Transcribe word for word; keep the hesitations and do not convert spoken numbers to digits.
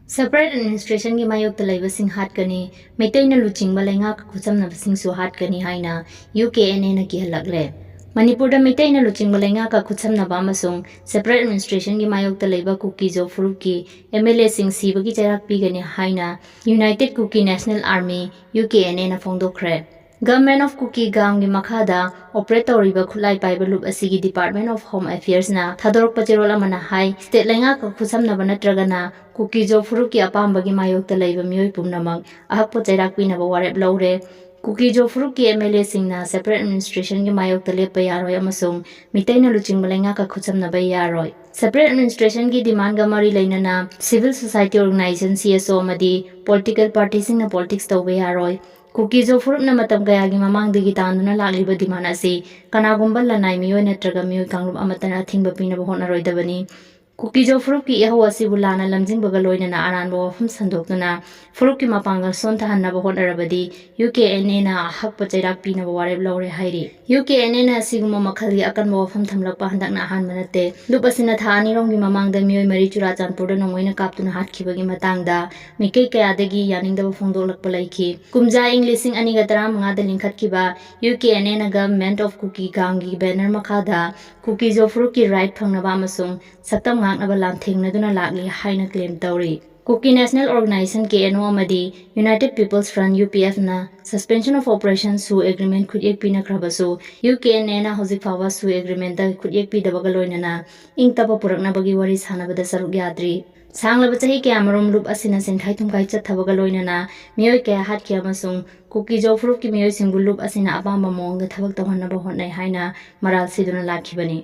Separate administrationꯒꯤ ꯃꯥꯌꯣꯛꯇ ꯂꯩꯕꯁꯤꯡ ꯍꯥꯠꯀꯅꯤ, ꯃꯩꯇꯩꯅ ꯂꯨꯆꯤꯡꯕ ꯂꯩꯉꯥꯛꯀ ꯈꯨꯠꯁꯝꯅꯕꯁꯤꯡꯁꯨ ꯍꯥꯠꯀꯅꯤ ꯍꯥꯏꯅ UKNAꯅ ꯀꯤꯍꯜꯂꯛꯂꯦ꯫ ꯃꯅꯤꯄꯨꯔꯗ ꯃꯤꯇꯩꯅ ꯂꯨꯆꯤꯡꯕ ꯂꯩꯉꯥꯛꯀ ꯈꯨꯠꯁꯝꯅꯕ ꯑꯃꯁꯨꯡ separate administrationꯒꯤ ꯃꯥꯌꯣꯛꯇ ꯂꯩꯕ ꯀꯨꯀꯤꯖꯣ ꯐꯨꯔꯨꯞꯀꯤ MLAꯁꯤꯡ ꯁꯤꯕꯒꯤ ꯆꯩꯔꯥꯛ ꯄꯤꯒꯅꯤ ꯍꯥꯏꯅ United Kuki National Army, UKNAꯅ ꯐꯣꯡꯗꯣꯛꯈ꯭ꯔꯦ꯫ Government of Kuki ꯒꯥꯡꯒꯤ ꯃꯈꯥꯗ operate ꯇꯧꯔꯤꯕ ꯈꯨꯠꯂꯥꯏ ꯄꯥꯏꯕ ꯂꯨꯞ ꯑꯁꯤꯒꯤ Department of Home Affairsꯅ ꯊꯥꯗꯣꯔꯛꯄ ꯆꯦꯔꯣꯜ ꯑꯃꯅ ꯍꯥꯏ, state ꯂꯩꯉꯥꯛꯀ ꯈꯨꯠꯁꯝꯅꯕ ꯅꯠꯇ꯭ꯔꯒꯅ ꯀꯨꯀꯤꯖꯣ ꯐꯨꯔꯨꯞꯀꯤ ꯑꯄꯥꯝꯕꯒꯤ ꯃꯥꯌꯣꯛꯇ ꯂꯩꯕ ꯃꯤꯑꯣꯏ ꯄꯨꯝꯅꯃꯛ ꯑꯍꯛꯄ ꯆꯩꯔꯥꯛ ꯄꯤꯅꯕ ꯋꯥꯔꯦꯞ ꯂꯧꯔꯦ꯫ ꯀꯨꯀꯤꯖꯣ ꯐꯨꯔꯨꯞꯀꯤ MLAꯁꯤꯡꯅ separate administrationꯒꯤ ꯃꯥꯌꯣꯛꯇ ꯂꯦꯞꯄ ꯌꯥꯔꯣꯏ ꯑꯃꯁꯨꯡ ꯃꯤꯇꯩꯅ ꯂꯨꯆꯤꯡꯕ ꯂꯩꯉꯥꯛꯀ ꯈꯨꯠꯁꯝꯅꯕ ꯌꯥꯔꯣꯏ꯫ Separate administrationꯒꯤ demandꯒ ꯃꯔꯤ ꯂꯩꯅꯅ civil society organization, CSO, ꯑꯃꯗꯤ political partyꯁꯤꯡꯅ politics ꯇꯧꯕ ꯌꯥꯔꯣꯏ꯫ ꯀꯨꯀꯤꯖꯣ ꯐꯨꯔꯨꯞꯅ ꯃꯇꯝ ꯀꯌꯥꯒꯤ ꯃꯃꯥꯡꯗꯒꯤ ꯇꯥꯟꯗꯨꯅ ꯂꯥꯛꯂꯤꯕ demand ꯑꯁꯤ ꯀꯅꯥꯒꯨꯝꯕ ꯂꯅꯥꯏ ꯃꯤꯑꯣꯏ ꯅꯠꯇ꯭ꯔꯒ ꯃꯤꯑꯣꯏ ꯀꯥꯡꯂꯨꯞ ꯑꯃꯠꯇꯅ ꯑꯊꯤꯡꯕ ꯄꯤꯅꯕ ꯍꯣꯠꯅꯔꯣꯏꯗꯕꯅꯤ꯫ ꯀꯨꯀꯤꯖꯣ ꯐꯨꯔꯨꯞꯀꯤ ꯏꯍꯧ ꯑꯁꯤꯕꯨ ꯂꯥꯟꯅ ꯂꯝꯖꯤꯡꯕꯒ ꯂꯣꯏꯅꯅ ꯑꯔꯥꯟꯕ ꯋꯥꯐꯝ ꯁꯟꯗꯣꯛꯇꯨꯅ ꯐꯨꯔꯨꯞꯀꯤ ꯃꯄꯥꯡꯒꯜ ꯁꯣꯟꯊꯍꯟꯅꯕ ꯍꯣꯠꯅꯔꯕꯗꯤ UKNAꯅ ꯑꯍꯛꯄ ꯆꯩꯔꯥꯛ ꯄꯤꯅꯕ ꯋꯥꯔꯦꯞ ꯂꯧꯔꯦ ꯍꯥꯏꯔꯤ꯫ UKNAꯅ ꯑꯁꯤꯒꯨꯝꯕ ꯃꯈꯜꯒꯤ ꯑꯀꯟꯕ ꯋꯥꯐꯝ ꯊꯝꯂꯛꯄ ꯍꯟꯗꯛꯅ ꯑꯍꯥꯟꯕ ꯅꯠꯇꯦ꯫ ꯂꯨꯞ ꯑꯁꯤꯅ ꯊꯥ ꯑꯅꯤꯔꯣꯝꯒꯤ ꯃꯃꯥꯡꯗ ꯃꯤꯑꯣꯏ ꯃꯔꯤ ꯆꯨꯔꯥꯆꯥꯟꯄꯨꯔꯗ ꯅꯣꯡꯃꯩꯅ ꯀꯥꯞꯇꯨꯅ ꯍꯥꯠꯈꯤꯕꯒꯤ ꯃꯇꯥꯡꯗ ꯃꯤꯀꯩ ꯀꯌꯥꯗꯒꯤ ꯌꯥꯅꯤꯡꯗꯕ ꯐꯣꯡꯗꯣꯛꯂꯛꯄ ꯂꯩꯈꯤ꯫ ꯀꯨꯝꯖꯥ ꯏꯪ ꯂꯤꯁꯤꯡ ꯑꯅꯤꯒ ꯇꯔꯥꯃꯉꯥꯗ ꯂꯤꯡꯈꯠꯈꯤꯕ UKNAꯅ Government of Kuki ꯒꯥꯡꯒꯤ banner ꯃꯈꯥꯗ ꯀꯨꯀꯤꯖꯣ ꯐꯨꯔꯨꯞꯀꯤ right ꯐꯪꯅꯕ ꯑꯃꯁꯨꯡ ꯁꯛꯇꯝ ꯉꯥꯛꯅꯕ ꯂꯥꯟꯊꯦꯡꯅꯗꯨꯅ ꯂꯥꯛꯂꯤ ꯍꯥꯏꯅ claim ꯇꯧꯔꯤ꯫ Kuki National Organisation, KNO, ꯑꯃꯗꯤ United People's Front, UPFꯅ Suspension of Operation, SoO agreement ꯈꯨꯠꯌꯦꯛ ꯄꯤꯅꯈ꯭ꯔꯕꯁꯨ, UKNAꯅ ꯍꯧꯖꯤꯛ ꯐꯥꯎꯕ SoO agreementꯇ ꯈꯨꯠꯌꯦꯛ ꯄꯤꯗꯕꯒ ꯂꯣꯏꯅꯅ ꯏꯪ ꯇꯞꯄ ꯄꯨꯔꯛꯅꯕꯒꯤ ꯋꯥꯔꯤ ꯁꯥꯟꯅꯕꯗ ꯁꯔꯨꯛ ꯌꯥꯗ꯭ꯔꯤ꯫ ꯁꯥꯡꯂꯕ ꯆꯍꯤ ꯀꯌꯥꯃꯔꯨꯝ ꯂꯨꯞ ꯑꯁꯤꯅ ꯁꯦꯟꯈꯥꯏ ꯊꯨꯝꯈꯥꯏ ꯆꯠꯊꯕꯒ ꯂꯣꯏꯅꯅ ꯃꯤꯑꯣꯏ ꯀꯌꯥ ꯍꯥꯠꯈꯤ ꯑꯃꯁꯨꯡ ꯀꯨꯀꯤꯖꯣ ꯐꯨꯔꯨꯞꯀꯤ ꯃꯤꯑꯣꯏꯁꯤꯡꯕꯨ ꯂꯨꯞ ꯑꯁꯤꯅ ꯑꯄꯥꯝꯕ ꯃꯑꯣꯡꯗ ꯊꯕꯛ ꯇꯧꯍꯟꯅꯕ ꯍꯣꯠꯅꯩ ꯍꯥꯏꯅ ꯃꯔꯥꯜ ꯁꯤꯗꯨꯅ ꯂꯥꯛꯈꯤꯕꯅꯤ꯫